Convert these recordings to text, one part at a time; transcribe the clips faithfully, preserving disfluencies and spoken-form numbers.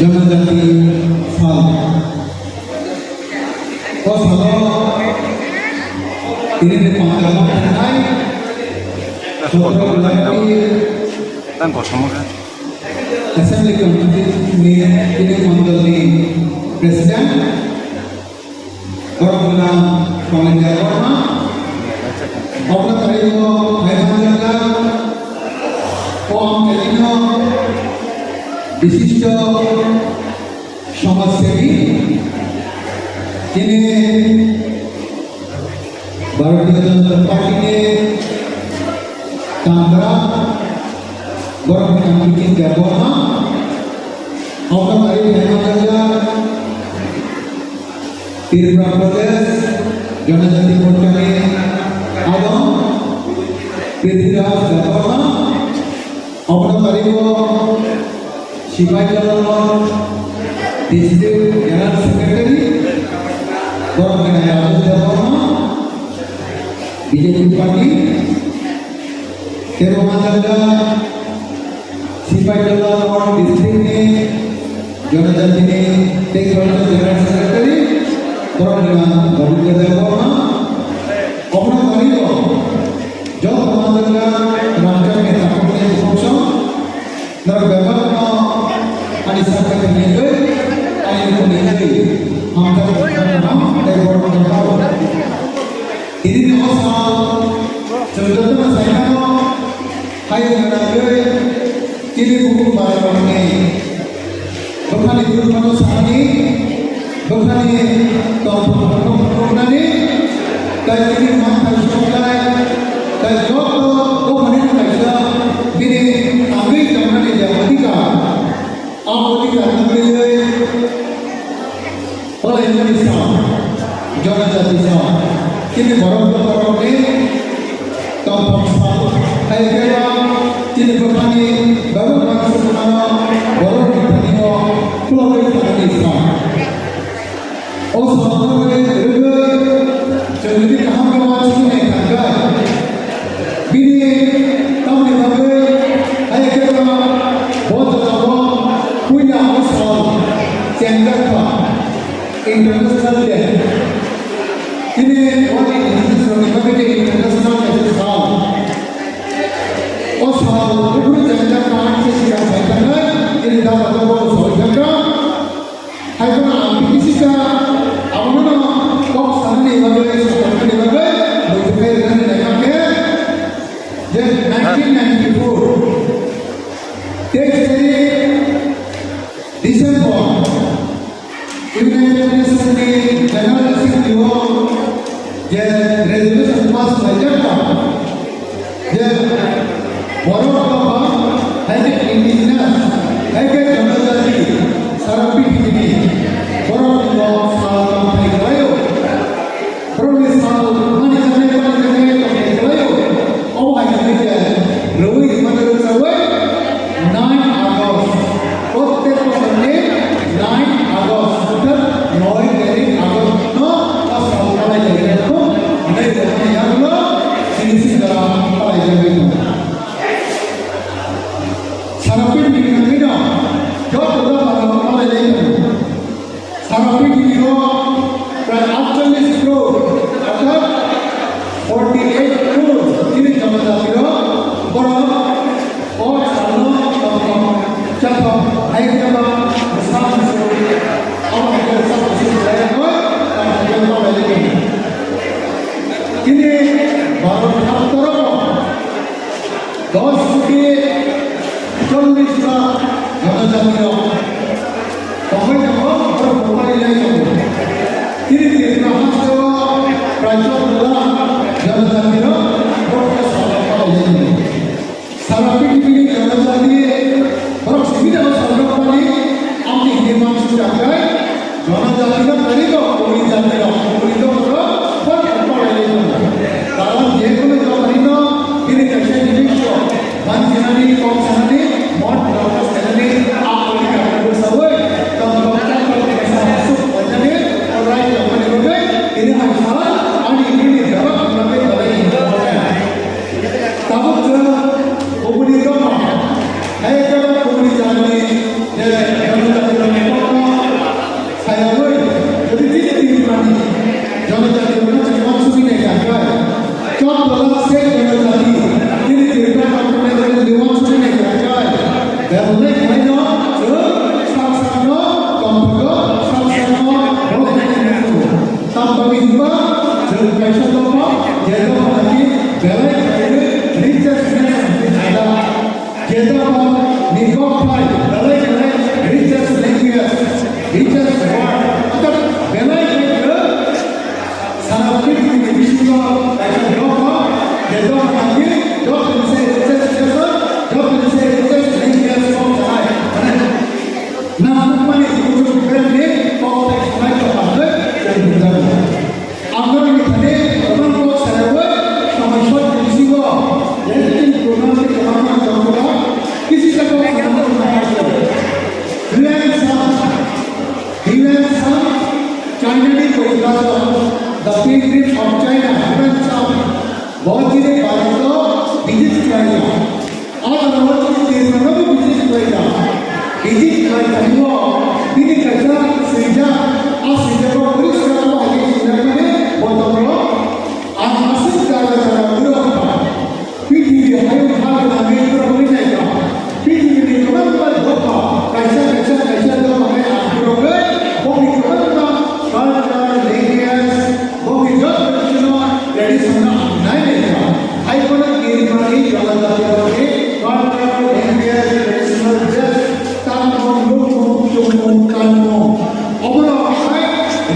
Janajati sal. O salo tini ni pangkang thanai Chhatrapati Assembly Committee ni tini mandal ni President, Borok gwnang Konglen Debbarma, obo tarigo Haimanjaka, o amchaino bishisto somajsebi, tini Bharatiya Janata Party ni Tantra, borok ni Ambikin Debbarma, obo tari Haimanjaka, Tripura Pradesh, Janajati Morcha ni adong, Prithviraj Debbarma, obo tari o Sipai Jalal District General Secretary, borok ni nai Rajesh Debbarma, B J P party, tebo manjak Sipai Jalal District ni Janajati ni tei Culture General Secretary, borok ni nai Govinda Debbarma, obo tari o joto manjak Ramchak ni takhuk ni function, Norok bebak no ani sakha tini twi, ani nukuni twi, hamjak no tei borok no tao. Tini ni o sal, chwng joto no sai mano, hai wngna twi, tini bukhuk bara rok ni bwkhani dukha no sanani, bwkhani tongthok tongthok phunuknani, tei bini manthai soknai, tei joto dophani kaisa bini tangwi tongnani je adhikar, a adhikar no twiwi palaimani sa, Janajati sa, chini borok borokni tongthok sa, hai khe chini bwkhani borok rok swnamano borok ni thani o khulogwi thanani sa. O samung bai rwgwi chwng bini kaham khe uansuknai thangkha. Bini tamni bagwi hai khe bo jora o puila o sal chengjak kha International Day. Tini o indigenous rokni bagwi tei international kaisa sal. O sal buphuru chengjak kha, ang se swkang sai thangnai, tini da da bo sal thangkha. Hai phano ang bini sisa abono kok sanani bagwi, sajaknani bagwi muitu khai rwnani naima khe je nineteen ninety-four teis tarik December United Nations ni General Assembly o je resolution pass khlaijak kha, je borok no ba hai khe indigenous, hai khe jonojati sara pithibini borok ni bo sal tongthai khlaio. Borok ni sal mani jaknai, mani jaknai tongthai khlaio. Obo hai khe je rwi mani rwchapwi nine August. Prottek bosor ni nine August, orthat noi tarik August no o sal palai jagwi tongo. Hinwi bo mani yagulo chini singara palai jagwi tongo. Sara pithibini bagwi no joto dophano palai lai tongo. Sara pithibio prai aatchollish crore, orthat forty eight crore chini jonojatiro borok o salno tongthok chathok hai khe ba bwsa bwswk, omo hai khe bwsa bwswk khlai rwgwi tongthokjak palai lai tongo. Chini Bharat haktorok dos koti chollish lakh jonojati rok tongwi tongo, borok rok pai lai tongo. Chini Tripura hasteo prai chwddo lakh jonojati rok borok khe salrok palai lai tongo. Sara pithibini jonojati borok simi da salrok pali amtwi hini mansu jakai. Jonojati no tarigo, uri jati no, uri no pura, hot hot palai lai tongo. Karon je kono jati no, bini kaisa jinis no, man jinani, kok sanani, mon rok sanani, a uri kaka sawi, tong tong tak tong kaisa suk manjani, orai tong mani bagwi, bini hai sal, ani bini jawab bagwi palai. Nangkukmani kuchuk beremni kok tei sanai tongma hwnwi chwng hwnjago. Ang norokni thani kwbang kok sanaui samai sotni bisingo Yangon program tei kwbangma tongthokma kisisa kok sanai tongma hwnjago. Yuan Sam, Yuan Sam, China ni koilajo, the pilgrim of China, Yuan Sam, bo chini Bharat o visit khlaiya. O jaga o chini Tirupati no visit khlaijak. Visit khlai thani o bini kaisa swijak, a swijak o poriskar khe hai khe swijak mani bo tongo. Ang aswk jaga jaga borok kha. Prithibi hayung ha gwnangwi borok wngnai kha. Prithibi ni kwbangma dopha, kaisa kaisa kaisa dopha khe ang borok wngnai. Bokni kwbangma culture, language, Bokni joto traditional tradition no ang nai nai kha. Hai phano Tirupati ni Jonojati rokni cultural, language, traditional dress, kanmung, nukmung, chumung, kanmung. Obono hai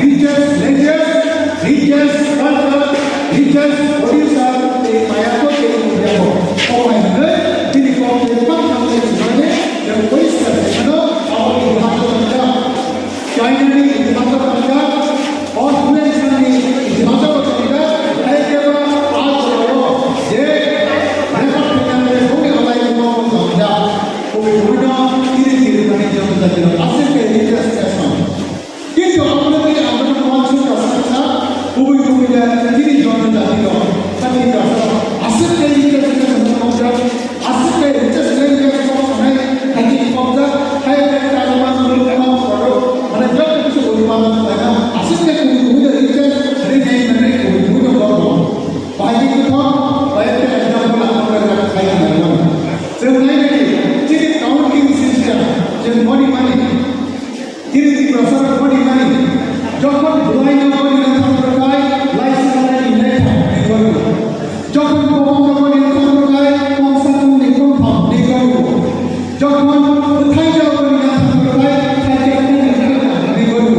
richest language, richest culture, richest producer tei maya bo tei India bo. Obo hai hwnwi bini kok tei bak hamjak sinai de, jeng poriskar khe phano abo itihas o thangjak. China ni itihas o thangjak. O Yuan Sam ni itihas o thangjak, hai khe ba a jorao je record khainani boni alai tongma bo thangjak. Kubui kubui no chini chini thani Jonojati rok aswk khe research khaisong. Kintu aboni bagwi ang bono uansuk kha saksa, kubui kubui le chini Jonojati rok, chini kasa aswk khe research khaisong thangjak. Aswk khe richest language kok sanai, hai khe kokjak, hai khe Taiwan, Lukma, Borok, mane joto kisa Urma, China, aswk khe kubui kubui de richest, rinai manai kubui kubui de borok. Bahai khe kok, bahai khe example ang kok khe khai khe nai. Chwng nai nai, chini counting system, chwng boni mani. Chini Tiprasa rok boni mani, jokhon bwlai no boni no thang rwkhai, lai swkang lai ni lai thang ni boni. Jokhon kobong no boni no thang rwkhai, kongsa kongni kongtham ni boni. Jokhon bwthai no boni no thang rwkhai, khaikhe kongni khaikha ni boni.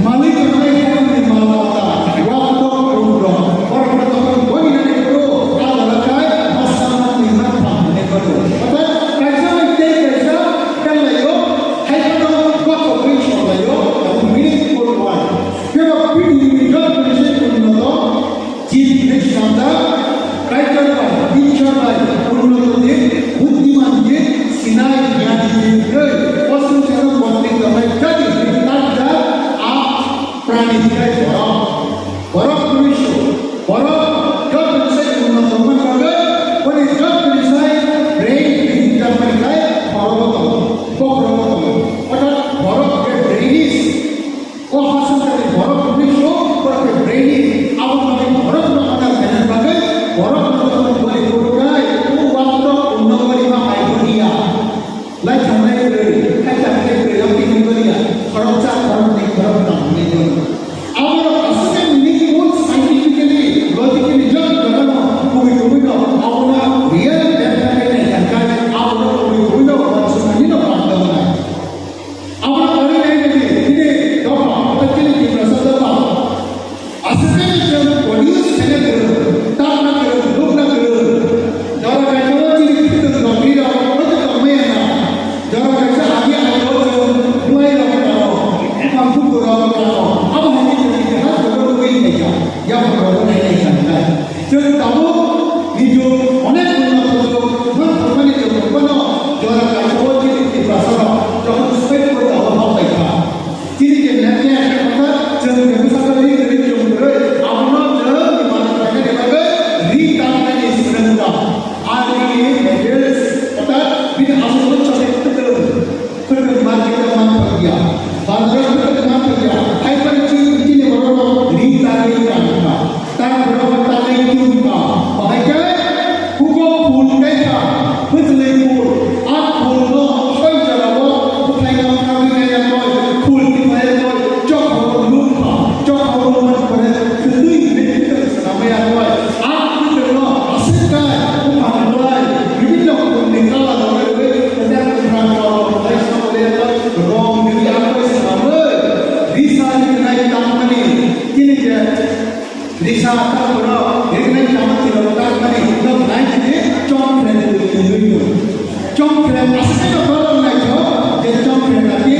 Malik no nai thang ni mal mata, wak tok rung rok, borok no jokhon boni no ni bro, a dala khai, masa ni man thang ni boni. Orthat kaisa bai tei kaisa, kan lai yo, Hai phano gothokwi songlaio, meaningful word. Phiya prithibi ni joto ni se unnoto, chini hinwi swnamjak, Kaitor bai, Ishwar bai, unnoto din, budhiman din, sinai, gyani din, hwnwi, o swngcharo botnik tongnai jati hinwi takjak, a prani hinai borok. Borok hwnwi su, borok joto ni sai unnoto wngmani bagwi, boni joto ni sai brain hinwi jakmani khai khorogo tongo, bokhorogo tongo. Orthat borok khe brain is, o ha swngcharni borok hwnwi su, borok khe brain is, abo bagwi borok no order khainani bagwi, borok no joto boni phuru khai, o waktwk unnogori ma idea. Lai thangnai kwrwi, hai thangnai kwrwi, ang tini bwliya, khoroksa, khoroknwi, khoroktham hwnwi hwn. Aborok aswk khe meaningful, scientifically, logically, jani jagano kubui kubui no, abono real data khe nai thangkha, abono kubui kubui no, uansukmani no panda wngnai. Abono kwrwi nai nai di, tini dopha, tei tini Tiprasa dopha. Aswk khe chwng produce khaina kwrwng, tamna kwrwng, nukna kwrwng. Jora kaisa o chini khwtwng rok ri rok, hwnkhe tongmaya na. Jora kaisa agi agi o chwng bwlai rok tano, bupang bukur rok tano. Abo hai khe chwng itihas rok nugwi naikha, yaphan rok nai naikha hwnkhai. Chwng tabuk nijwk onek unnoto jwk man thangmani chwng phano jora kaisa o chini Tiprasa rok jokhon state o tabuk hap paikha. Chini je nang ya khe kotha, chwng je bwsakhe ri kwrwi chwng kwrwi, abono chwng ni manwi khlainani bagwi ri tamnani swrwng tong. A ri ni details, orthat bini aswk no chole kwtwng, kwtwng market o man thangya, bazar o kwtwng man thangya, hai phano chwng chini borok rok ri tamwi tangkha. Tang borok tangwi tubukha, bahai khe hugo phul kaikha, bwchwlwi phul. A phul no soi jorao bwthai no thangwi nai yakoi, phul ni phai yakoi, chokha o nukha, chokha o nukmani pore khwtwi hwnwi khwtwng swnamwi yakoi. A khwtwng no aswk kai, buphang bwlai, bibinno rokomni kala rok rwui, kwchak kwkhrang rok, bwthai sabo yakoi, rong rwui yakoi swnamwi, risa rwui nai tangmani, chini je Risa takhoro, ringnai tama tiro takmani, nok nai khe chongkhren twi twi twi. Chongkhren aswk no bolong naikho, je chongkhren ati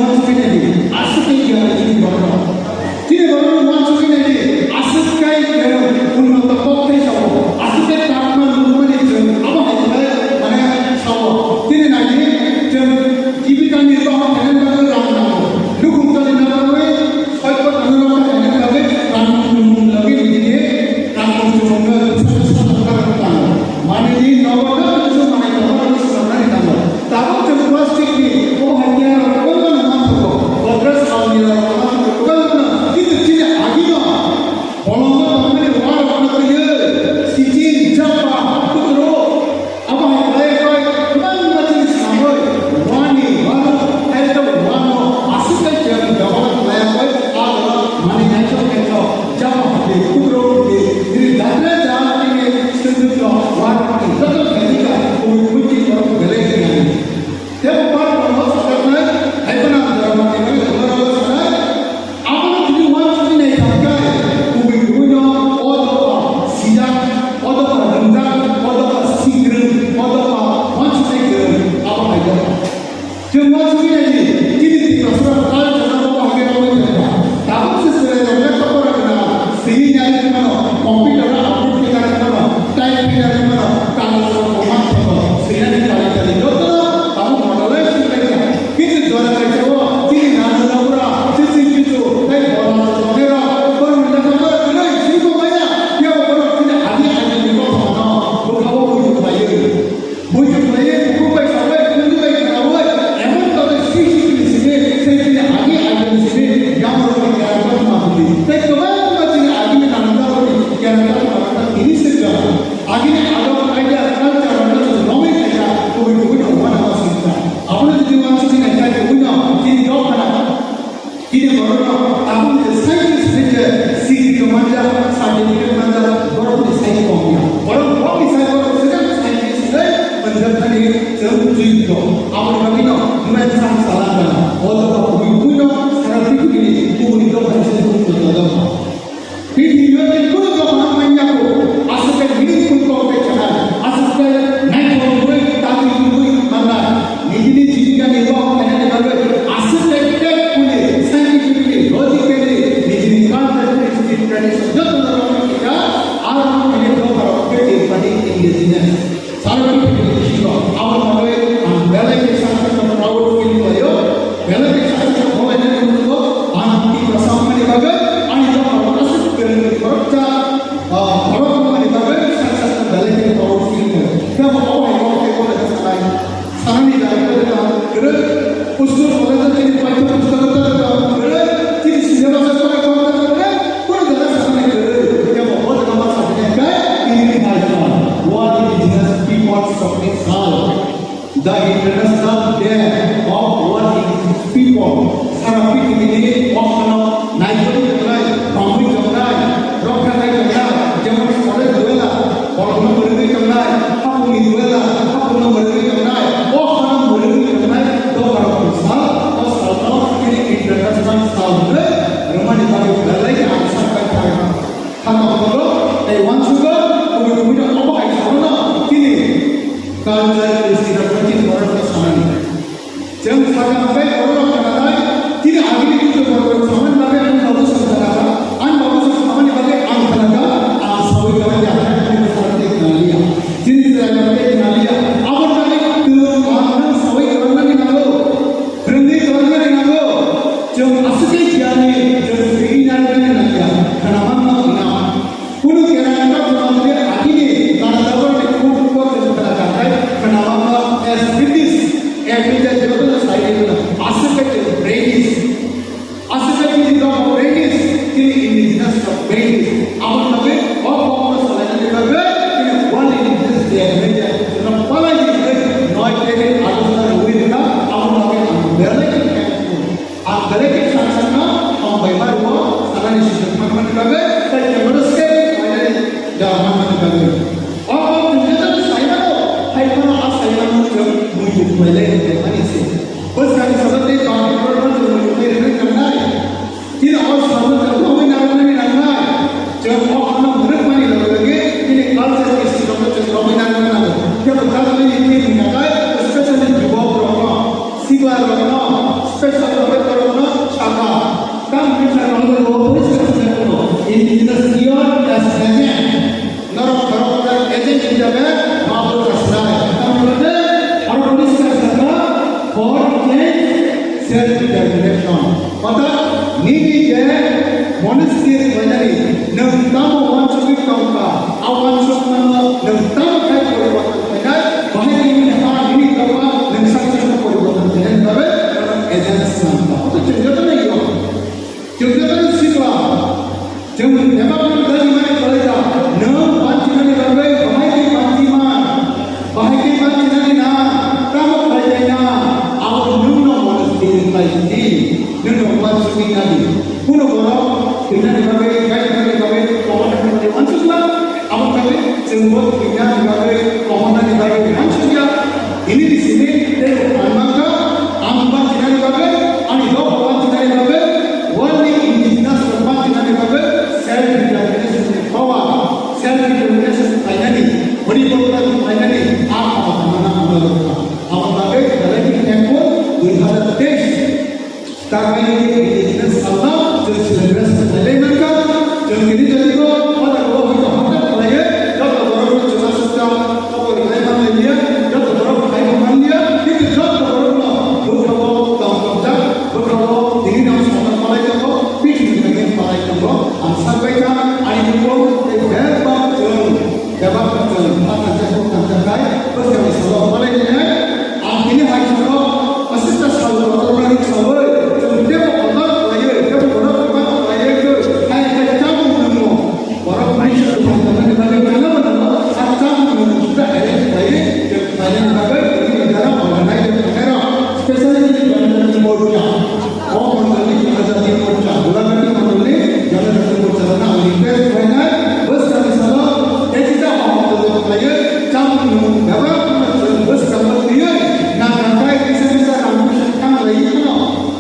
Aswk khe nai di, aswk khe giyan chini borok. Chini borok uansugwi nai di, aswk khe unnoto kok khe sao, aswk khe takma nukmani chwng abo hai khe mane sao. Chini nai di, chwng jibikani rohor khaina bagwi rang nango. Nukhung choli na bagwi, soipo tangwi rohor khaina bagwi rang nung lagwi nini rang nung chumung no bwsa bwsa rang rang tango. Mane di nogo no bwsa manai tongo, bwsa manai tango. Tabuk chwng plastic ni o haikhe aro kwbangma no manthogo. Godrej almirah rok manthogo kwbangma no. Kintu chini agino bolongo tongmani warok no twiwi sijin, japa, kudro abo hai khlai khlai kwbangma chini samoi wani wano hai khe wano aswk khe chwng bebohar khlai khlai abo mani naithok naithok. Jabo hati kudro hati, diri datre ja tini sunduk no, war hati joto khanika, ui kuchi no belai khaina. Tebo par kono sajaknai, hai pana jara mati mani jara jara sanai. Abono tini wan suni nai thangkai, ui ui no, o dopa sijak, o dopa ringjak, o dopa sigrung, o dopa wan suni grung, abo hai dopa. Chwng uansugwi nai di, chini Tiprasarok culture-no bo bahai khe romwi tongkha. Tabuk se chwrairok lekha pora gwnang, swiwi narwk mano, computer-o upload khe narwk mano, type khe narwk mano, kagojrok bo manthogo, swinani tali tali jotono tabuk modernized wnglaikha. Kintu jora kaisa o chini nana nabura, chiching chichu, tei bola tongnai rok, borokni lekha pora gwnang, swibo maya, phiya bo borok chini adi aini ni kothoma no bwkha o buji khlaiwi. Buju khlaiwi, bukhuk bai sabai, kundu bai khnaui, emon khe sui sui ni simi, sai chini agi agi ni simi, yamrok ni character ma hudi. Tei kwbangma chini agi ni nana rok ni character ma khe tini swijak. Agi ni adab, kaida, culture rok no chwng romwi khaikha, kubui kubui no wana ma swijak. Abono jodi uansugwi nai khe kubui no chini dophano. Chini borokno tabukni scientist hwnwi khe siri rok manjak, certificate manjak, borokni sai kok ya. Borok bokni sai borok swkang scientist hwnwi manjakmani chwng bujui tongo. Aboni bagwino mensang salangana. O dophano kubui kubuino sara pithibini kubuni dophani se kubui dophano. Pithibio ni kunu dophano manya ko, aswk khe meaningful kok tei khanai, aswk khe naithok wngwi, tangwi wngwi mannai. Nijini jibikani kok khainani bagwi aswk khe carefully, scientifically, logically nijini culture, history, tradition jotono romwi khaikha, aro nini dopharok khe Tiprani indigenous. Saro Tiprani bisingo abo bagwi ang belai khe sakno proud feel khlaio, belai khe sakno kholai nai nukgo, ang Tiprasa wngmani bagwi ani dopharok aswk kwrwngni khoroksa, ah, khorok wngmani bagwi sakno belai khe proud feel khlaio. Khe abo hai kok khe kok khe sanai. Sanani jaga khe kwrwi. School college-o chini paitho pustogo tongwi tong kwrwi, chini syllabus-o tongwi tong kwrwi, kunu jaga sanani kwrwi. Kebo o jaga ma sakni khe English high school, World Indigenous Peoples Summit Hall, the International Day of World Indigenous People. Sara pithibini o hano naitugwi tongnai, bangwi tongnai, rokha khai tongnai, jemon Sodek Duela, borokno mwrwgwi tongnai, hapungni Duela, hapungno mwrwgwi tongnai, o hano mwrwgwi tongnai, dopharok bwsal, o salno chini international sal hwnwi rwmani bagwi belai khe ang sakbai thangkha. Hakha kotor tei uansugo, kubui kubuino obo hai salono chini culture, history rok chini borokno sanani. Chwng sakha hwnkhe borok rok khwnanai, chini agini kuchuk borok rok samani bagwi ang babu song khwnakha, ang babu song samani bagwi ang khwnakha, ang saui kwlangya, ang saui kwlangya. Chini chwrai rok tei khwnaliya, aboni bagwi twrwng ang nang saui kwlangnani nango, rwngwi kwlangnani nango. Chwng aswk khe giyani, chwng swrwngwi narwknani nangya, khwnamakno wngnai. Kunu kera kata khwna hwnkhe agini nana jaborni kuk kuk khe khwna kha khai khwna mangno as it is, as it is jotono sai khe khwna aswk khe chwng brainish. Aswk khe chini dopha brainish, chini indigenous rok brainish. Aboni bagwi o kokno salainani bagwi chini World Indigenous Day hwnwi je chwngno palai di hwnwi noi tarikh August no rwui rwkha, aboni bagwi ang belai khe thankful. Ang belai khe khakchangma hambai ma rwo, sanani sijak manmani bagwi, tei kemaro se wainani jora manmani bagwi. O kok chwng jotono sai mano, hai phano a sai mano chwng muitu khlai lai rwkha mani se. Bwskangni sajak tei bangni borokno chwng muitu khlai rwna nangnai. Chini o salno chwng romwi narwknani nangnai. Chwng o phano mwrwkmani loge loge chini culture history rokno chwng romwi narwkna nango. Kebo jagani nini hwnka khe specially jubok rokno, sikla rokno, special rokno Orthat nini je monastery khlainani nwng tamo uansugwi tongkha, a uansukmano nwng tamo khai poriborton khlainai, bahai nini ha nini doga nwng saksa poriborton khlainani bagwi agent swnamkha. Orthat chwng jotono yo. Chwng jotono sikla. Chwng bebak no dagi mani khlaijak, nwng banchinani bagwi bahai khe banchima, bahai khe banchinani na, tamo khlai khe na, abo nwng no mono tini khlai di, nwng no uansugwi nadi. Kuno borok thwinani bagwi, kaitorni bagwi, koborni bagwi uansukma, abo khlai chwng bo thwinani bagwi, kobornani bagwi uansukya. Ini di sini tei ang mangka, ang banchinani bagwi, ani dok banchinani bagwi, world ni indigenous rok banchinani bagwi, self determination ni power, self determination khlainani, poriborton khlainani, a khabar mana ang rokha. Abo bagwi, belai ni temple, dui hazar teis. Tamni indigenous salno chwng celebration khlailai mankha. Chwng tini jotino o jaga o hwnkhe hwnkhai khlaiwi joto borokno chwng aswkta kobo rwlai manlaiya, joto borok phaibo manliya, kintu joto borokno bwkhao tongthokjak, bwkhao tini no salno palai tongo, pithimni bagwi palai tongo. Ang sakbaikha, ani bumung tei bebak chwng Bebak chwng pha thansa kok thansa khai bwskangni salo balai nai. Ang tini hai salo asista salo kotormani salo chwng tebo kotor khlaiwi tebo kotor kotor khlaiwi khe hai hai chamung nangno. Borok mani salo thansa nani bagwi nangma nangma a chamung nangno suda arrange khlaiwi chwng khlainani bagwi tini jara organize khlainai rok specially tini Janajati Morcha. O mondolni Janajati Morcha, Golagati mondolni Janajati Morcha rokno ang request khlainai, bwskangni salo tei kisa o mondolni khlaiwi chamung nwng bebak wngma chwng bwskango twiwi nangkha khe kisa kisa rang puisa kang lai phano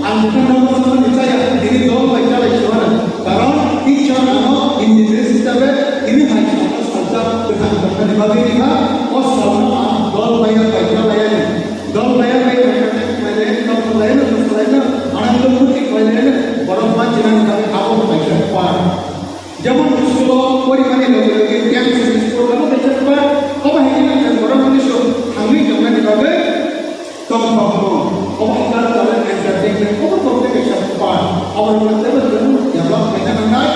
ang bwkhano bwskango ni chaya, tini dol bai chalai se mano. Karon Ishwar ano indigenous hisabe tini hai salno saljak kwthang tongmani bagwi rikha, o salno ang dol bai bai chalai ani. Dol bai bai entertain khlainai, tamo khlainai, tamo khlainai, anando murti khlainai, borok ma jinani bagwi abo kaisa part. Jemon school o porimani loge loge dance school abo kaisa part. Obo hai khe borok mani so thangwi tongmani bagwi tongthokmo. Obo hai khe entertainment, obo tongthok kaisa part. Obo hai khe develop khlaina nangnai.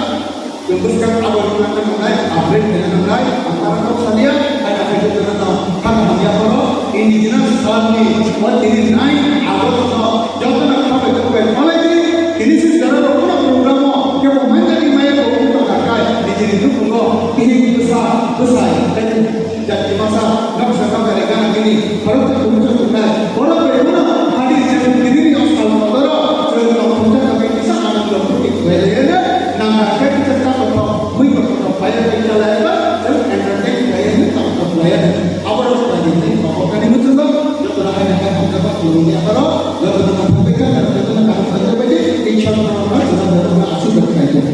Chwng bwskang abo rwna nangnai, upgrade khaina nangnai, ang aro kok saliya, hai nakhai khe jotono thang hamya phano, indigenous salni o tini nine August no jotono khabai khubai phalai di, tini se jora rok phano program o kebo manjani maya bo wng tongkha khai, nijini nukhungo tini bwsa, bwsai, tei Jati masa noksa noksa ni gana gini, borok ta kumcha kumnai, borok bai bono hadi chwng tini ni sal modoro, chwng tong kumcha kami kisa anando kuti khuailaiya na, nang khe kisa ta kothok, mui kothok kok phaia khe chalaiya ba, chwng entertain khlaiya ni tong kok khlaiya ni. Abo rok ta ni tei kok kani muchungo, joto na hai na hai hamjak ba kulung ni abaro, joto na hamjak ba, joto na kaham hamjak ba, tei chal na ma, joto na joto na asu joto na joto.